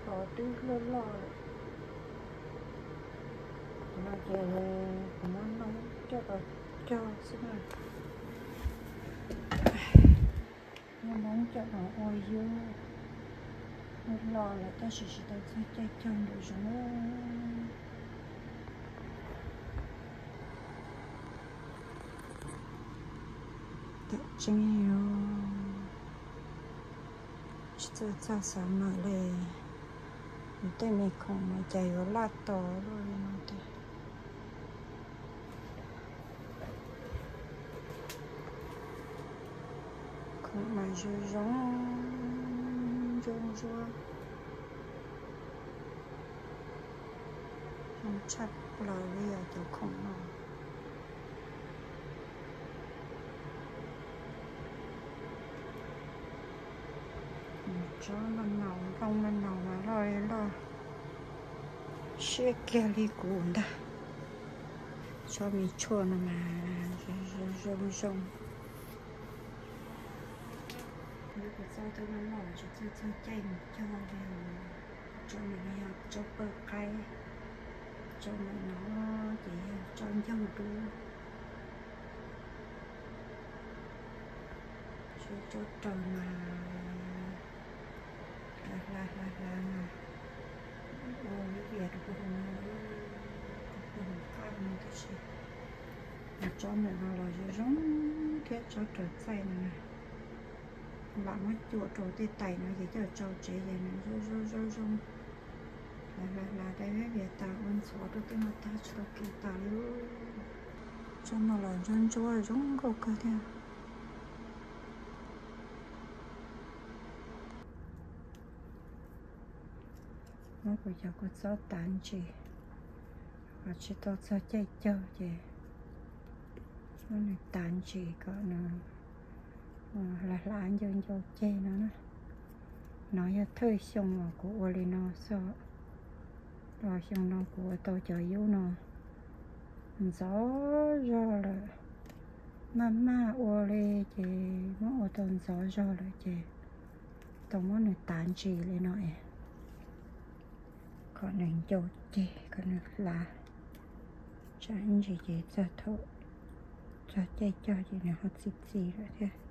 Qhov twb loj loj lawm. Qhov no ces kuv muab noob coj los cog xwb na. Muab noob coj los ua yub. Noob loj lawm tab sis tsis tau txog caij cog nraum zoov. Tam tseeb yog tsis txawj txog xav mam li, yus tej me khoom mas cas yuav laj tos luaj li no tiag. Khoom mas zoo zoo, zoo zoo, zoo tshaj plaws li os cov khoom no. Tsob no naus, nplooj no naus mas loj li loj siab kiag li kuv ntag. Tsob me tshuaj no mas zoo zoo. Kuv txob twb loj loj tsis txawj txog caij mus cog li. Tsob no yog tsob pawg qaib, tsob ntawm no ces yog tsob ncaug dub. Tsob raws mas hla hla hla hla mas ua lub vias rau puag hauv no, rau puag hauv qab no tab sis tsob ntawm no los zoo zoo thiab tsob raws txaij no na. Lam muab cuam rau tej tais no ces coj tsau tsev ces nws zoo zoo zoo zoo. Hla hla hla dai vias tas ua ntxhov rau tej no tag tsis tau kev tas li. Tsob no los ntsuab ntsuab zoo nkauj kawg thiab. Muab kuv cov kua txob tav ntsis, qhov tsis tau txog caij cog ces muab nws tav ntsis kom nws hla hla ncau ncau ceg no na. No yog thawj xyoo uas kuv ua li no xwb. Los xyoo no kuv ua tau cov yub no ntxov zog lawm. Maj maj ua li ces muab ua tau ntxov zog lawm ces tau muab nws tav ntsis li no es kom nws ncau ceg kom nws hlav. Tsam ib ntsis ces txog thaum txog caij cog ces nws ho txi txiv lawm thiab.